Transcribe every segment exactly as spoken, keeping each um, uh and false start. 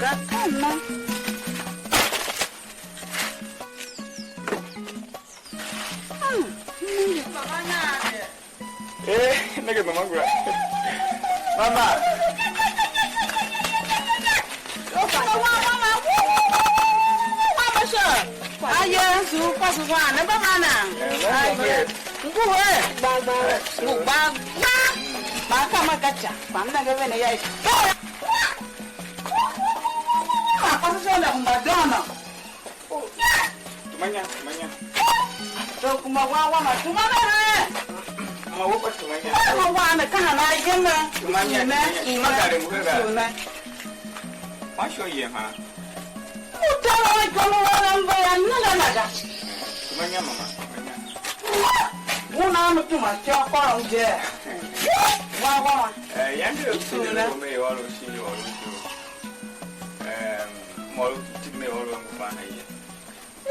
Ga ka na. Hmm, nenge. Eh, nenge mama ngula. Mama. Mama, mama, mama, sha. Aye, su pasu wan, ne ba mana. Eh, mama, aye. Ngu he. Gba, gba. Ngu gba, gba. Ba ka ma ka cha. Ba mna ga vene ya. Ma pasu sha na mba dona. Tumanya, tumanya. To kuma wa wa ma tuma na he. Ma wo pa tumanya. Wa wa na ka na ye na. Tumanya, tumanya. Tuma ka le mu ga. Tuma. Wa sho ye ha. Utara wa jomo wa na mba ya na na na ga. Tumanya mama, tumanya. Una mu tuma cho kwa unje. Wa wa ma. Eh, yande yo tine me yo lo shi yo lo shi. Ehm, mo lu ti me oro ngu fa na ye.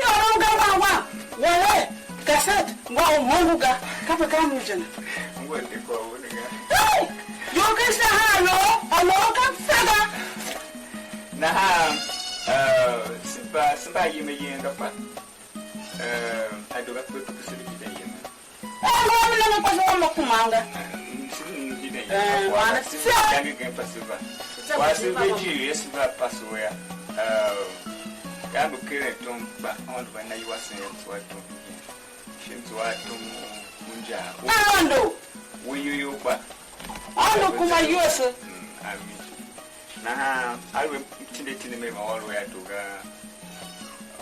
Yo, oro ga wa wa, wale, kaset, wa u mo ngu ga, ka pe ka mu je na. Ngu de ko u ne ga. Hey! Yo ke sa ha lo, alo ka sa ga. Nahan, eh, simba, simba yime yen ga pa. Eh, a do ga pe pe se de yime. Eh, wa mi na me kwase wa mo kumanga. Eh, wana se. Kwase ve ji Yesu va pasu ya. Eh, ka lu keren tom kpa Aôndo va na iwasen ya zua tom. Shin zua tom u inja. Aôndo. We yoyo kpa. Aôndo kuma iwese. Mm, amen. Nahan aluer m tinde tindi mer ma ôr wea doo ga,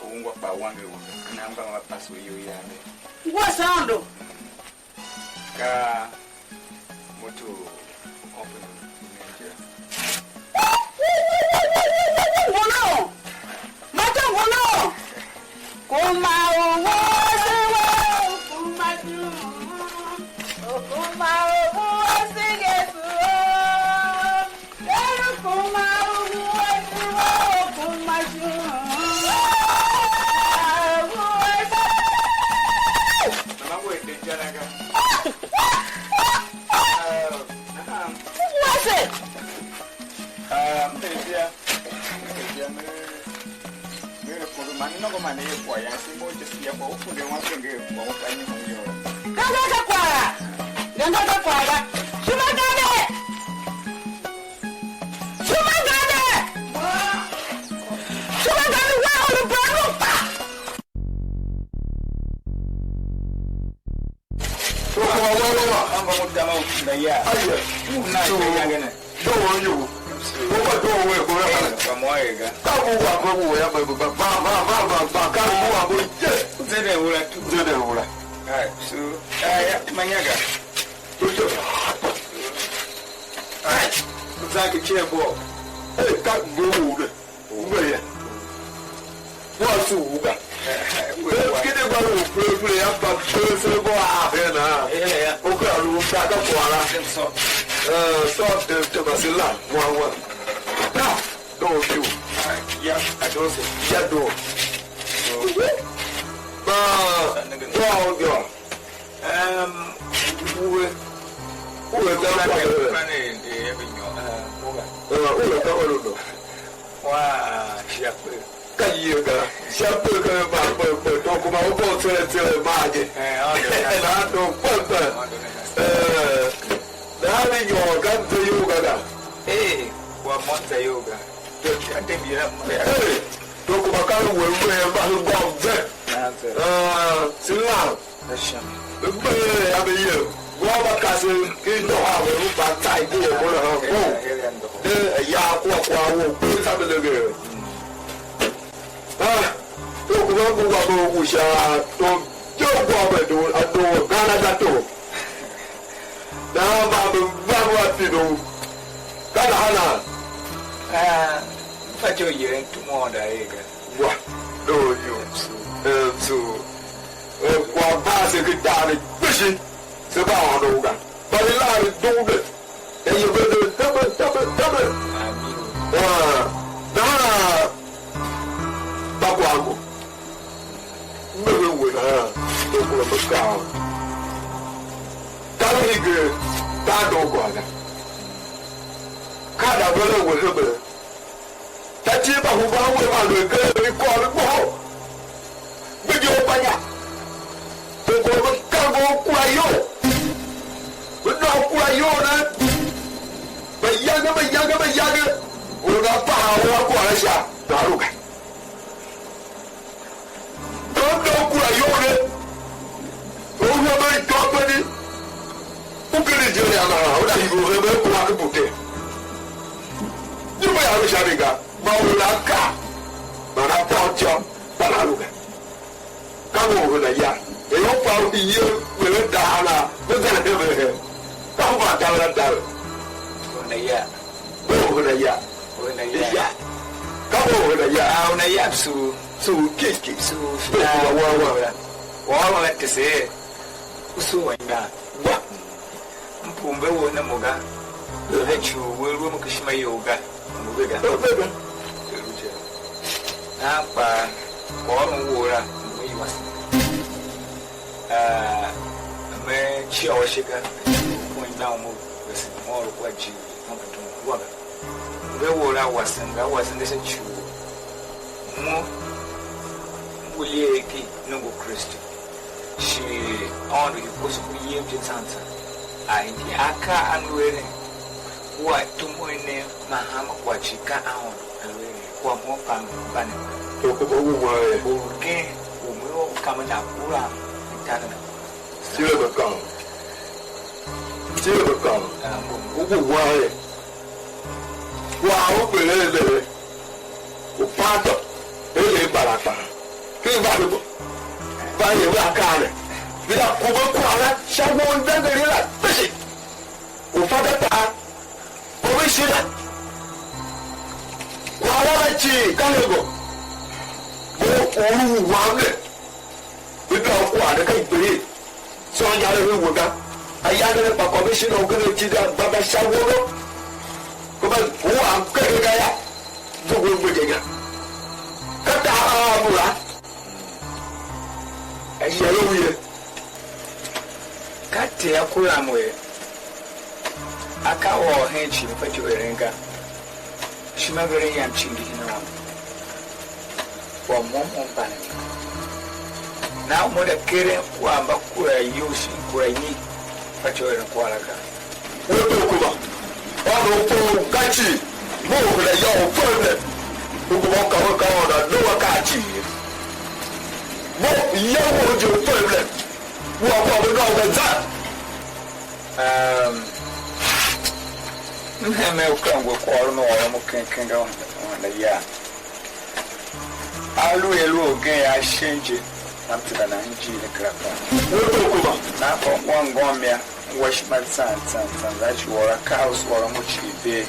ungwa kpa wanger u ga, ka nan mba ma paso iyol yam ye. Ngwa Sando. Ka moto open u ne je. Ngono. Mata ngono. Kuma u wose we, kuma tu. Kuma u wose Yesu. Ganga ka kwagh la. Ganga ka kwagh la. Shima gande. Shima gande. Shima gande wa ulu banu pa. Amba mutama ukina ya. Aye. Una yangene. Doo yu. Wo ba doo we ko ya. Kwa moyo ga. Ka bu wa ko bu ya ba ba ba ba ba ba ka bu wa bo ye. Zede ula tu. Zede ula. Ai, so, ai, manyaga. Tutu. Ai, zaki che bo. Eh, ka bu wu ne. Wu ne ya. Wa su wu ga. Kide gba lu pule pule ya pa pule se bo a he na. O ka lu sa ka kwara. Eh, so de te ba se la. Wa wa. Da. Don't you? Ya, I don't say. Ya do. Ba, go on, go. Um, uwe, uwe ka kwa. Eh, uwe ka kwa lo. Wa, shia kwe. Ka yie ga. Shia kwe ka ba kwe kwe to kuma u bo tsere tsere ma je. Eh, okay. Na do kwe kwe. Eh, na ni nyo ka te yu ga ga. Eh, wa mo te yu ga. Hey, to kuma ka lu we we ba lu bom ve. Ah, silam. Be be ya be ye. Wa ba ka se ki do ha we lu ba tai ko ko na ha ko. De ya kwa kwa wo ko sa be le ge. Ah, to kuma ku wa bo ku sha to jo kwa be do a do ga na ga to. Nahan mba ve van a pine u. Ka nahan a? Ah, m fatyô u yeren tum u Aôndo a er ga. Wa, doo you. Em, so, eh, kwagh va se ken tar ne kpishi, se va Aôndo u ga. Mba ve lar dugh ne, ya ye ve ne tabe, tabe, tabe. Ah, nahan a? Gba kwagh ngu. M ve ve we nahan, ve kura me kaa. Ka ve hingir, ka a doo kwagh ga. Ka da ve le we hemen. Sha ci mba hemban we man lu ker ve kôr ve gbohol. Ve di u panya. Ve kôr ve kango kura iyol. Ve dôô kura iyol ne. Ve yange, ve yange, ve yange. Or u nan pahan u a kôr a sha, nan lu ga. Tom doo kura iyol ne, u hemen ikômber, u ken Nigeria nahan, u da hingir u hemen kura ki bute. Di mba ya ve sha mi ga, ma u na ka, man a fa u ityô, kpa na lu ga. Ka mo u hena ya, er u fa u ye, me ve daha na, me za hemen he. Ka u ma taver a taver. Una ya. Bo u hena ya. Una ya. Ya. Ka bo u hena ya. Ah, una ya su. Su kiki. Su. Bo u wa wa. Wa wa la tese. Usu wa ina. Wa. Mpumbe wo na mo ga. Ve chu we lu mo kishima yo ga. Mo ve ga. Mo ve ga. Na pa. Ko mo wo la. Mo yi wa. Ah, me chia wa shiga. Ko ina mo. Ve se mo ru kwa ji. Mo ka tu. Wa ga. Ve wor a wasen, ve a wasen de sha ci u mo ngu lier ki nongo Kristu, shi Aôndo hii kposo ku iyem je zan zan. A hingir akaa a lu eren, kua tumwen ne, man hanma kwagh cii ka Aôndo a lu eren, kua mo pam mba ne. Orgen u me u kamen a kura, u tanen a kura. Tile me kang. Tile me kang. U ngu wan er. Kwagh u gbe len le ve, u Panto, er le Baratan, ken va ve bo, va ye ve akaa ne, ve za kure kwagh la sha won zangeli la kpishi, u fatyô tar, komishina, kwagh la la cii ka hego, bo u lu u wam ne, ve kaa kwagh ne ka igbeer. Tsô inyaregh i we ga, ayange ne kpa commissioner u ken ati ga gba ga sha woro, kpa u am keghe ga yô, zungwe ngbede ga. Ka tahav a mo la, a yila u ye. Ka Ter a kuran mo ye. A ka ôr hen cii, m fatyô u eren ga. Ishima veren yam cii ngi hina wam. Kwagh môm môm panen. Nahan mo da keren kwagh mba kura iyol shin kura nyi, fatyô u eren kwagh la ga. We doo kuma, ônov u fe u ga cii, mo u hira yô, u fe ne, u kuma u kawen ka Aôndo a doo akaa cii. Mo ya wou je u fe ne, wua kwagh u nôô ga zan. Um, m hemen u kera ngu a kwaghôron u ôron mo ken ken ga Wanda ya. A lu er lu orgen a shen je, man tenda nan injil ne kera kpa. We doo kuma. Nan kôr ngôm ngôm ya, ngwa ishima zan zan zan, za shi wôr akaa u se ôron mo cii bee.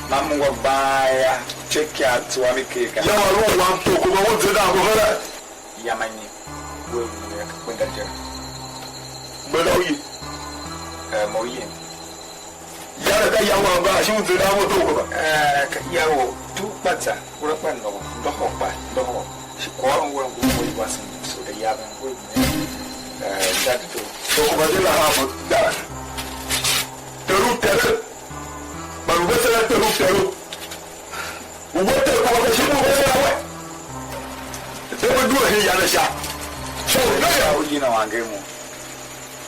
Man mo ngwa gbaan ya, ce kyav tsuwa mi ker ga. Ya wa lu wam to kuma u zenda mo hera. Yamanyi, we u ya ka gbenda je. Gbenda u yi. Eh, mo yin. Yare ka ya wam ga, shi u zenda mo to ko ba. Eh, ka ya u tu kpatsa, ura kpa ndoho, ndoho kpa, ndoho. Shi kwagh u wen ngu mo i wasen, so da ya ben ngu mo. Eh, da do. To ko ba de la ha mo da. Teru tere. Ba lu be se la teru teru. U we te kwagh ka shi u we se la we. De we due hen ya ne sha. So, ne ya. U yina wange mo.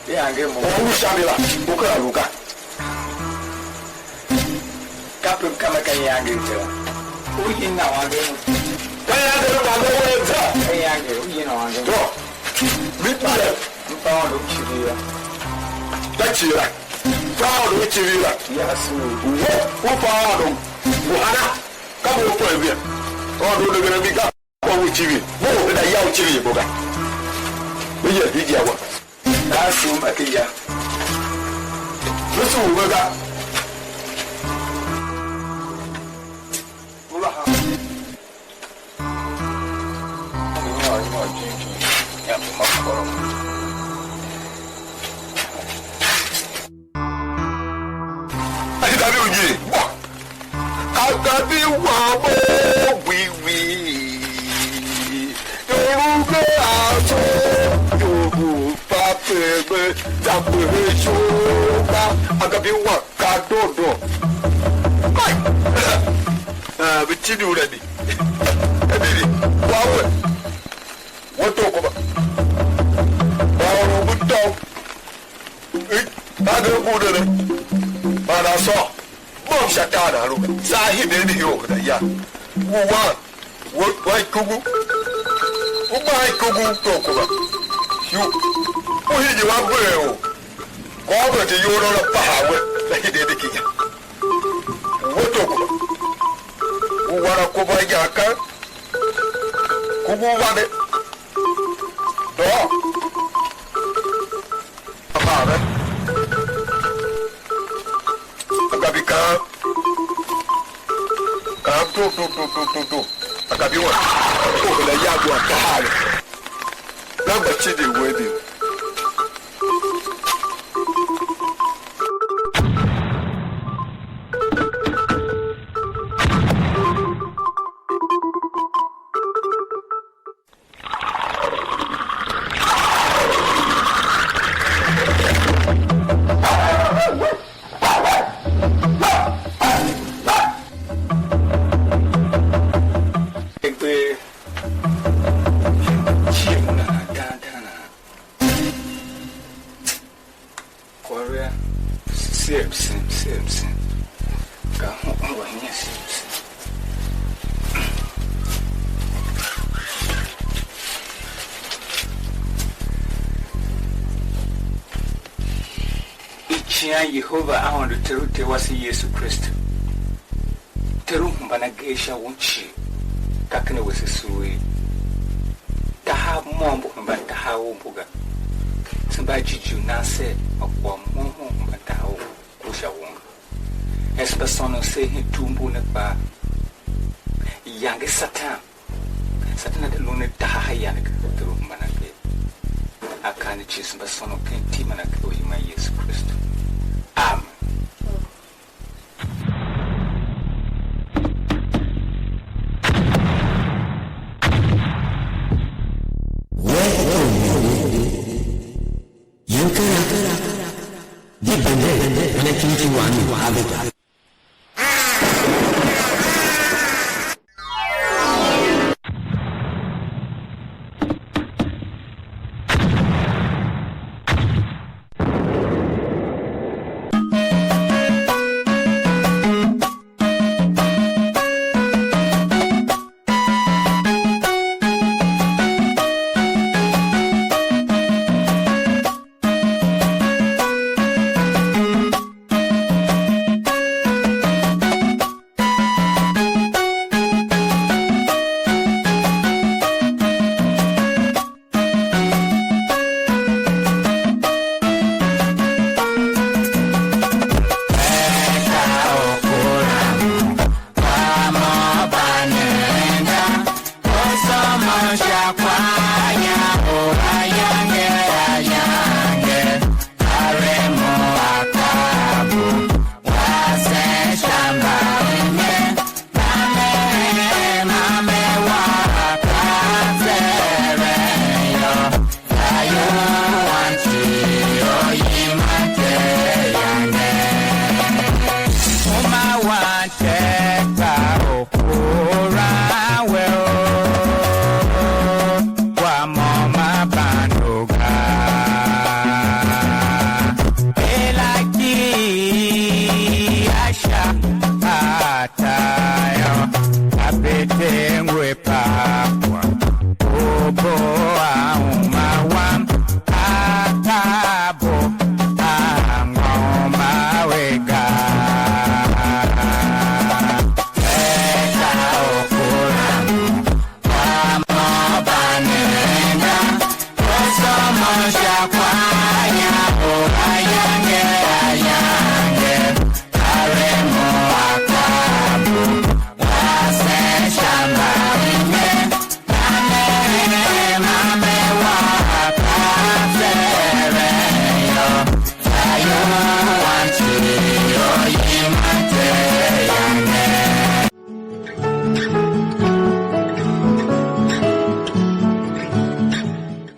Iyange mo. U lu sha mi la, u kera lu ga. Kape m kama ka iyange i tera. U yina wange mo. Ka iyange i wange we za. Ka iyange, u yina wange mo. To. Mi pare. M fa Aôndo u civir yô. Ka cii la. Fa Aôndo u civir la. Yes. Wo, u fa Aôndo u hana. Ka mo u fa bia. Aôndo u de gana mi ga. Kwa u civir. Mo u da ya u civir bo ga. Me ye hiji awa. Na sum ba ke ya. Me su u ga. Ula ha. Ati tabi uji. Wa. Atabi wa bo wiwi. Yoruba aso. Yoruba pebe. Tabu he shoka. Agabi wa kadodo. Kai. Ah, ve tindi u la di. Ve tindi. Wa we. We Tokuba. Wa or u bu tôv. I, ba de bu de ne. Ba na sô. Bom sha tar na lu ga. Sa hide ni hio ga ya. U wa. Wo, wa ikugu. U ba ikugu Tokuba. Yu. U hiji wa bure o. Government iyol na paha we. Na hide de kinya. Wo Tokuba. U wara kuba ya kan. Kugu vande. Doo. Apaare. Agabi kaan. Kaan tu, tu, tu, tu, tu, tu. Agabi wan. Oho la ya gwa tahaale. Na gba tindi we di. Egbe cie mo nahan dan dan nahan. Korea, siem sim, siem sim. Ka ho ho wa hinya siem sim. Icighan Yehova Aôndo Ter u Ter wase Yesu Kristu, Ter u hemban agee sha won cii, ka ken a wese suur ye. Tahav môm mbu hemban tahav ou mbu ga. Se mba a jighjigh u nan ser ma kwagh môm u hemban tahav ou u sha won ga. Er se mba sônon ser hen tugh mbu ne kpaa, yange Satan. Satan a de lu ne tahav yange ken Ter u hemban agee. Akaa ne cii se mba sônon ken iti man agee u yiman Yesu Kristu. Amen. Yem kera, di bende, ana kinti wami ave ga.